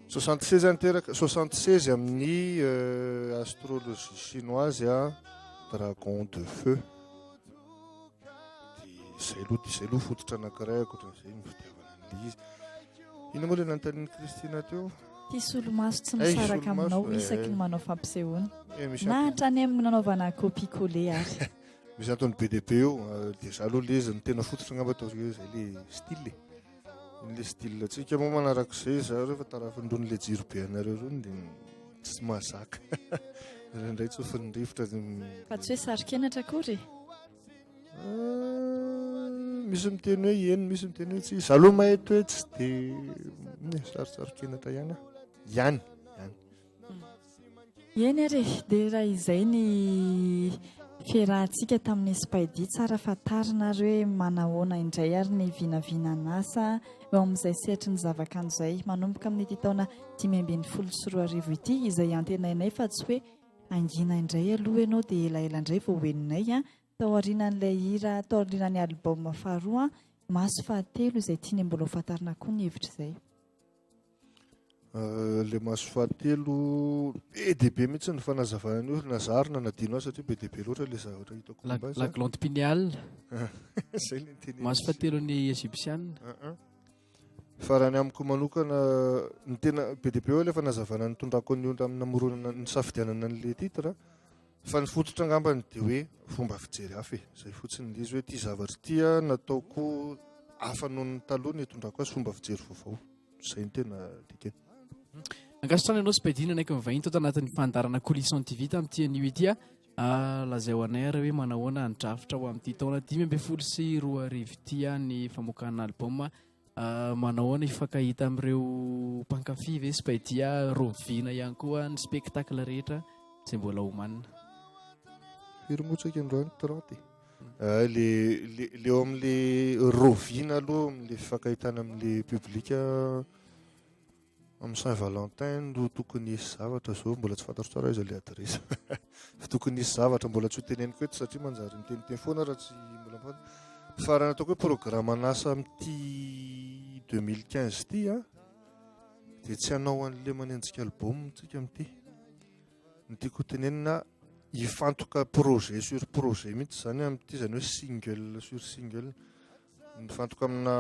76 aho niteraka, 76 amin'ny astrologie chinoise a, dragon de feu. Dia izay aloha, dia izay aloha fototra anankiray ankoatran'izay ny fitiavana an'ilay izy. Inona moa ilay nanontanian'i Christina teo? Ity solomaso tsy Hey, misaraka solomaso, aminao eh, isaky ny eh. manao fampisehoana. Eh, misy Na antony. hatrany amin'ny nanaovana copie coller ary. Misy antony be dia be io. Déjà aloha ilay izy ny tena fototra angamba ataontsika hoe izay ilay style e. Ilay style antsika moa manarak'izay za rehefa tarafin'irony le jiro be anareo irony dia tsy mahazaka. Indraindray tsofin'ny rivotra dia Fa tsy hoe saro-kenatra akory e? Ah, misy miteny hoe eny, misy miteny hoe tsia. Za aloha mahita hoe tsy dia sarotsaro-kenatra ihany aho. Ihany, ihany. Eny ary e, dia raha izay ny Fiarahantsika tamin'i Spydie tsara fantarina ary hoe manahoana indray ary ny vinavinan'asa eo amin'izay sehatry ny zavakanto izay manomboka amin'ity taona 2015 ity izay antenainay fa tsy hoe hangina indray aloha ianao dia elaela indray vao ho henonay an! Tao aorianan'ilay hira tao aorianan'ny album faharoa Maso fahatelo izay tiany mbola ho fantarina koa ny hevitr'izay. Le maso fahatelo be dia be mihitsy ny fanazavana an'io na za ary nanadino azy satria be dia be loatra le zavatra hitako La, momba azy la glande pinéale. Zay le niteneniko. Maso fahatelon'ny Egyptiana. Uh-uh. Fa raha ny amiko manokana ny tena be dia be eo le fanazavana nitondrako ny olona amin'ny namoronana nisafidianana an'le titre fa ny fototra angambany dia hoe fomba fijery hafa e. Zay fotsiny le izy hoe ity zavatra ity a nataoko hafa noho ny taloha ny hitondrako azy fomba fijery vaovao. Zay no tena dikany. Ankasitrahana ianao Spydie nanaiky nivahiny tato anatin'ny fandaharana Coulisson TV tamin'ity anio ity a. Ah, lazao anay ary hoe manahoana ny drafitra ho amin'ity taona 2015 ity a, ny famoakana album. Ah, manahoana hifankahita amin'ireo mpankafy ve Spydie a, roviana ihany koa ny spectacle rehetra izay mbola homanina. Firy moa tsika androany? 30 e. Ah, le, le, le eo amin'le roviana aloha amin'le fifankahitana amin'le public amin'ny Saint Valentin no tokony hisy zavatra zao, mbola tsy fantatro tsara aiza le adresse. Fa tokony hisy zavatra mbola tsy ho teneniko eto satria manjary miteniteny foana raha tsy mbola mifanta. Fa raha nataoko hoe programme an'asa amin'ity 2015 ity a, dia tsy hanao an'le manenjika album tsika amin'ity. Ny tiako ho tenenina, hifantoka projet sur projet mihitsy izany amin'ity, izany hoe single sur single. Mifantoka amina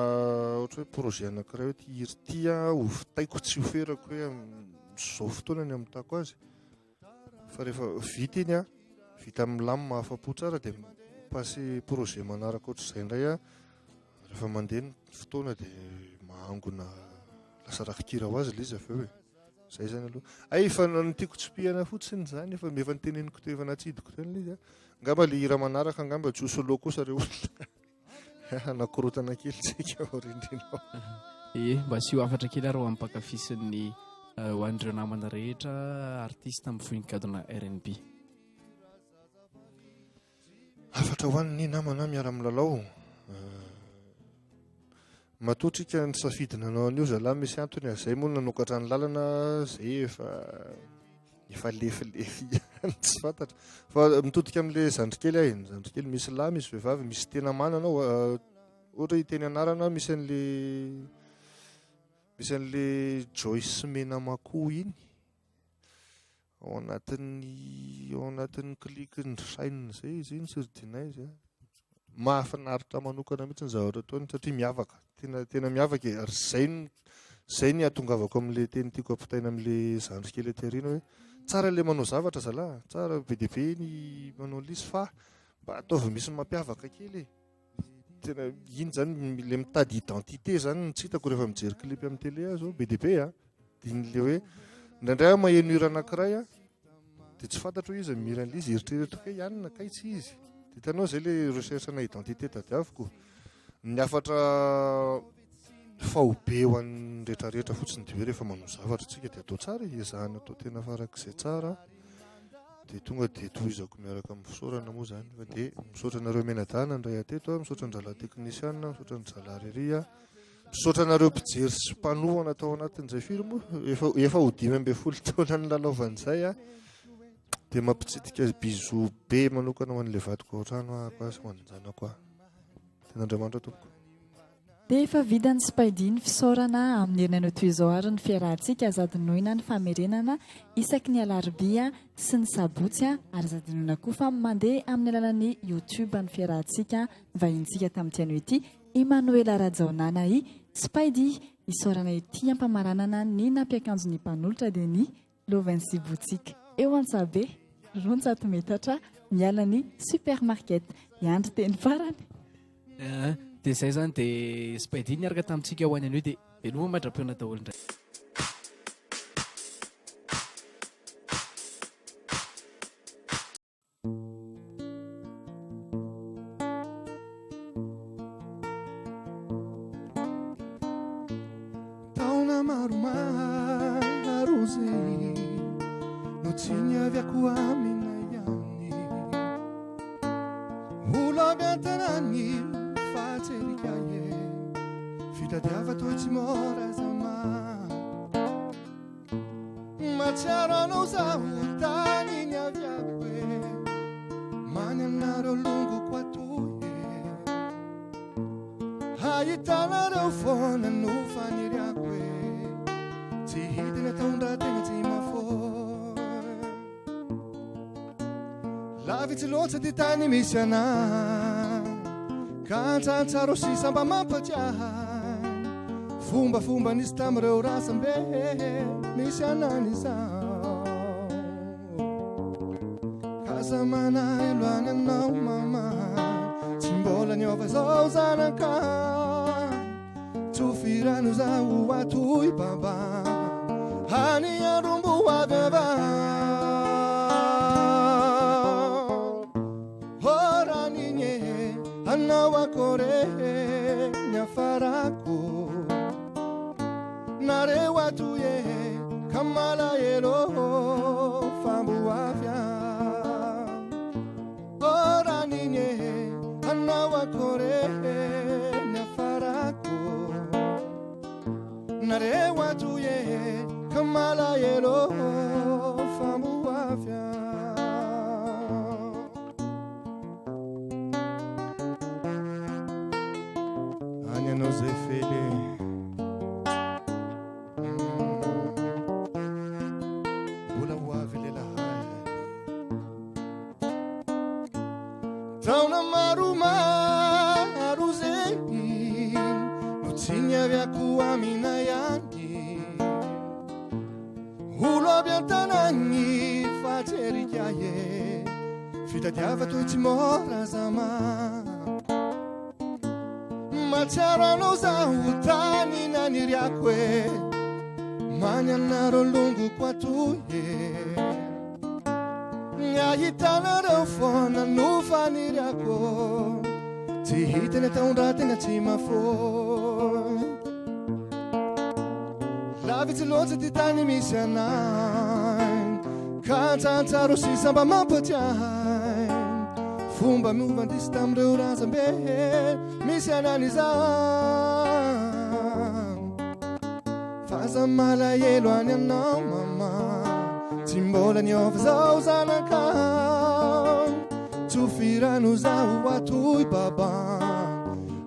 ohatra hoe projet anankiray hoe ity hira ity aho ho vitaiko tsy ho ferako hoe amin'izao fotoana ny hamitako azy. Fa rehefa vita iny an, vita milamina mahafa-po tsara dia mi-passer projet manaraka ohatr'izay indray aho. Rehefa mandeha ny fotoana dia mahangona lasa rakikira ho azy ilay izy avy eo e. Zay zany aloha. Hay efa ny tiako tsipihana fotsiny zany efa efa niteneniko teo efa natsidiko teo ilay izy a. Angamba le hira manaraka angamba tsy ho solo kosa re olona. Hanakorotana kely tsika ao rindrina ao. Ie, mba asio hafatra kely ary ho an'ny mpankafy sy ny ho an'ireo namana rehetra artiste mifohy ny gadona rnb. Hafatra ho an'ny namana miara-milalao. Matoa tsika nisafidy nanao an'io zalahy misy antony a, zay moa nanokatra ny lalana, zay efa efa lefilefy ihany tsy fantatra. Fa mitodika amin'le zandrikely aho e, ny zandrikely misy lahy misy vehivavy, misy tena manana ao, ohatra hiteny anarana aho misy an'le misy an'le Joyce Menamakoa iny. Ao anatin'ny ao anatin'ny clique-ndry Shine izay izy iny sy ry Dinaise a. Mahafinaritra manokana mihitsy ny zavatra ataony satria miavaka. Tena tena miavaka e. Ary izay no izay ny hahatongavako amin'ilay teny tiako ampitaina amin'ilay zandry kely aty aoriana hoe tsara ilay manao zavatra zalahy, tsara be dia be ny manao an'ilay izy fa mba ataovy misy mampiavaka kely e. Tena iny zany le mitady identité zany no tsy hitako rehefa mijery clip amin'ny télé aho zao be dia be a. Dia iny le hoe indraindray aho maheno hira anankiray a dia tsy fantatro hoe iza no mihira an'ilay izy, eritreretiko hoe i anona kay tsy izy. Dia hitanao zay le recherche na identité tadiaviko. Ny hafatra faobe ho an'ny rehetrarehetra fotsiny dia hoe rehefa manao zavatra tsika dia atao tsara e, ezahana atao tena farak'izay tsara. Dia tonga dia tohizako miaraka amin'ny fisaorana moa izany fa dia misaotra anareo mianadahy nandray ahy teto, misaotra an-drahalahy teknisiana, misaotra an-drahalahy Riri, misaotra anareo mpijery sy mpanohana tao anatin'izay firy moa efa efa ho 15 taona nilalaovana izay a. Dia mampitsidika bisous be manokana ho an'ilay vadiko ao an-trano aho sy ho an'ny zanako aho. Tian'Andriamanitra tompoko. Dia efa vita ny Spydie ny fisaorana amin'ny herinandro toy izao ary ny fiarahantsika aza adinoina ny famerenana isaky ny alarobia sy ny sabotsy ary aza adinoina koa fa mandeha amin'ny alalan'ny youtube ny fiarahantsika vahintsika tamin'ity anio ity Emmanuela Rajaonana i Spydie isaorana ety ampamaranana ny nampiakanjo ny mpanolotra dia ny Lovency Boutique eo Antsahabe, 200 metatra miala ny supermarket. Hiandry teny farany. Eh, dia izay izany dia Spydie niaraka tamintsika ho any anio dia veloma mandra-pihaona daholo indray. Taona maromaro zay no tsy niaviako aminay ihany. Olo aby an-tanàny fa tserika e. Fitadiava toy tsy mora zama. Mahatsiaro anao zaho tany niaviako e. Many aminareo longoko atoy e. Ahitanareo foana no faniriako e. Tsy hita ny ataon-draha tegna tsy mahafoy. Lavitsy loatra ty tany misy anah. Ka antsantsaro sisa mba mampatsiahy. Fombafomba nisy tamin'ireo razambe misy anany izao. K'aza manahelo any anao mama. Tsy mbola niova zao zanaka. Tsofy rano zaho atoy baba. Any andrombo avy ava. Oraniny anao akore niafarako. Nareo atoy e ka malahelo fambo avy Oraniny anao akore niafarako. Nareo atoy e ka malahelo fambo avy Any anao zay fely. Mbola ho avy lelahy. Taona maromaro zegny no tsy niaviako aminay any. Olo aby an-tanàgny fa tserika e. Fitadiava toy tsy mora zama. Mahatsiaro anao zaho tany naniriako e. Many anareo longoko atoy e. Ny ahitanareo foana no faniriako. Tsy hita ny ataon-draha tegna tsy mahafoy. Lavitsy loatra ty tany misy anay. Ka antsantsaro sisa mba mampatsiahy. Fomba miova ndisy tamin'ireo razambe misy anany izao. Fa aza malahelo any anao mama. Tsy mbola niova zao zanaka. Tsofy rano zaho atoy baba.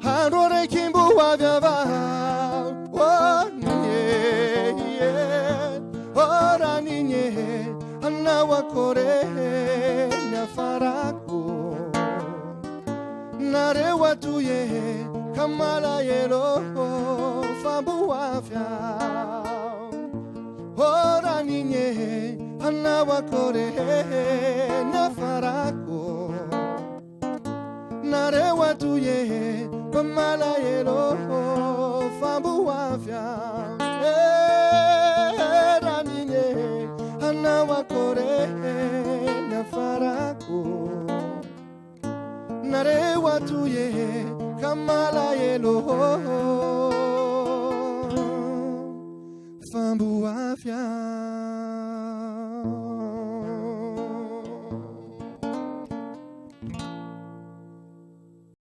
Andro araiky mbo avy ava. Oh, nye, nye. Oh, raninye. Anao akore niafarako. Nareo atoy e ka malahelo fambo avy Oh, raninye. Anao akore niafarako. Nareo atoy e ka malahelo fambo avy Eh, raninye. Anao akore niafarako. Nareo atoy e ka malahelo fambo avy.